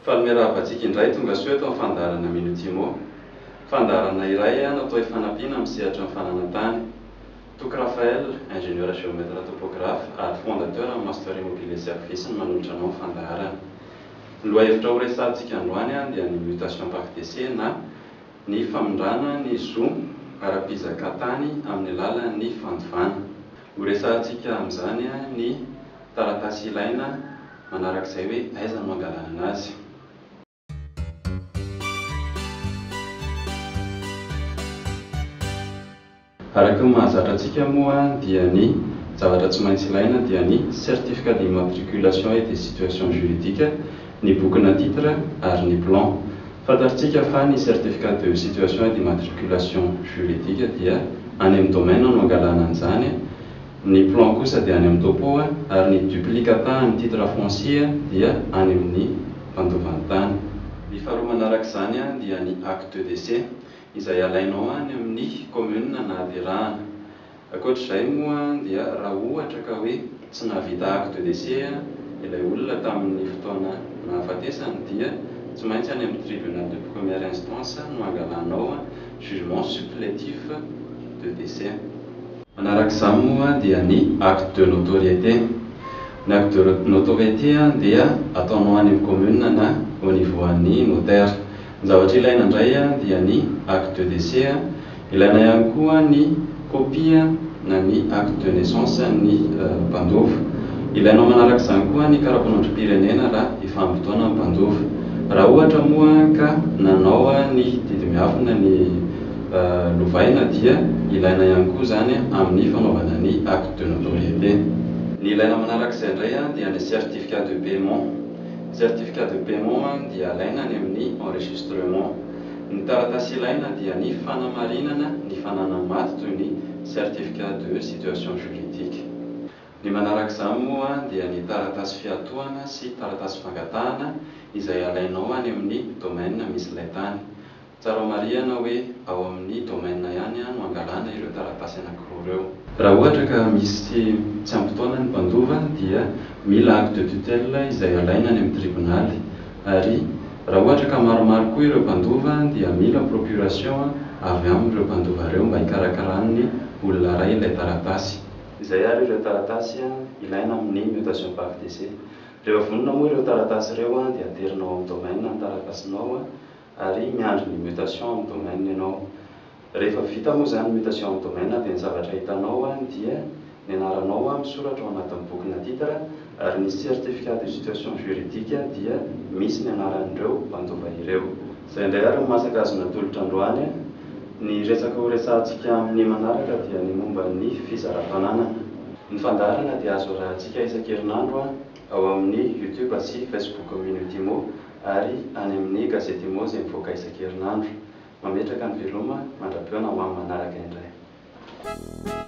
Faly miarahaba antsika indray tonga soa eto amin'ny fandaharana Minutimo. Fandaharana iray natao hifanampiana amin'ny sehatry ny fananan-tany. Toky Raphaël, ingénieur géomètre topographe ary fondateur amin'ny Master Immobilier Service no manolotra anao ny fandaharana. Ny lohahevitra horesahantsika androany dia ny mutation par décès na ny famindrana ny zo ara-pizakantany amin'ny alalan'ny fandovana. Horesahantsika amin'izany ny taratasy ilaina manarak'izay hoe aiza no angalana azy. Araka ny mahazatra antsika moa dia ny zavatra tsy maintsy ilaina dia ny certificat d'immatriculation et de situation juridique, ny bokina titre ary ny plan. Fantatritsika fa ny certificat de situation et d'immatriculation juridique dia any amin'ny domaine no angalana an'izany, ny plan kosa dia any amin'ny topo ary ny duplicata an'ny titre foncier dia any amin'ny mpandova ny tany. Ny faharoa manaraka izany dia ny acte de décès izay alainao any amin'ny commune nahaterahana. Ankoatr'izay moa dia raha ohatra ka hoe tsy nahavita acte de décès ilay olona tamin'ny fotoana nahafatesany dia tsy maintsy any amin'ny tribunal de première instance no angalanao jugement supplétif de décès. Manarak'izany moa dia ny acte de notoriété. Ny acte de notoriété dia ataonao any amin'ny commune na au niveau an'ny notaire. Ny zavatra ilaina indray dia ny acte de décès, ilaina ihany koa ny copie na ny acte de naissance ny mpandova. Ilainao manarak'izany koa ny karapanondrom-pirenena raha efa ampy taona ny mpandova. Raha ohatra moa ka nanao ny didy miafina ny lovaina dia ilaina ihany koa izany amin'ny fanaovana ny acte de notoriété. Ny ilaina manarak'izay indray dia ny certificat de paiement. Ny certificat de paiement dia alaina any amin'ny enregistrement. Ny taratasy ilaina dia ny fanamarinana ny fananany maty toy ny certificat de situation juridique. Ny manarak'izany moa dia ny taratasy fiatohana sy taratasy fangatahana izay alainao any amin'ny domaine misy ilay tany. Tsara homarihana hoe ao amin'ny domaine ihany no angalana ireo taratasy anankiroa ireo. Raha ohatra ka misy tsy ampy taona ny mpandova dia mila acte de tutelle izay alaina any amin'ny tribonaly ary raha ohatra ka maromaro koa ireo mpandova dia mila procuration avy amin'ireo mpandova ireo mba hikarakaran'ny olona iray ilay taratasy. Izay ary ireo taratasy ilaina amin'ny mutation par décès. Rehefa vonona moa ireo taratasy ireo dia aterinao amin'ny domaine ny taratasinao ary miandry ny mutation amin'ny domaine ianao. Rehefa vita moa izany mutation amin'ny domaine dia ny zavatra hitanao dia ny anaranao misoratra ao anatin'ny bokina titre ary ny certificat de situation juridique dia misy ny anaran'ireo mpandova ireo. Izay indray ary ny masaka azo natolotra androany. Ny resaka ho resahantsika amin'ny manaraka dia ny momba ny fizaram-pananana. Ny fandaharana dia azo arahantsika isan-kerinandro ao amin'ny YouTube sy Facebook Minutimo ary any amin'ny gazety Imo izay mivoaka isan-kerinandro. Mametraka ny veloma mandra-pihaona ho amin'ny manaraka indray.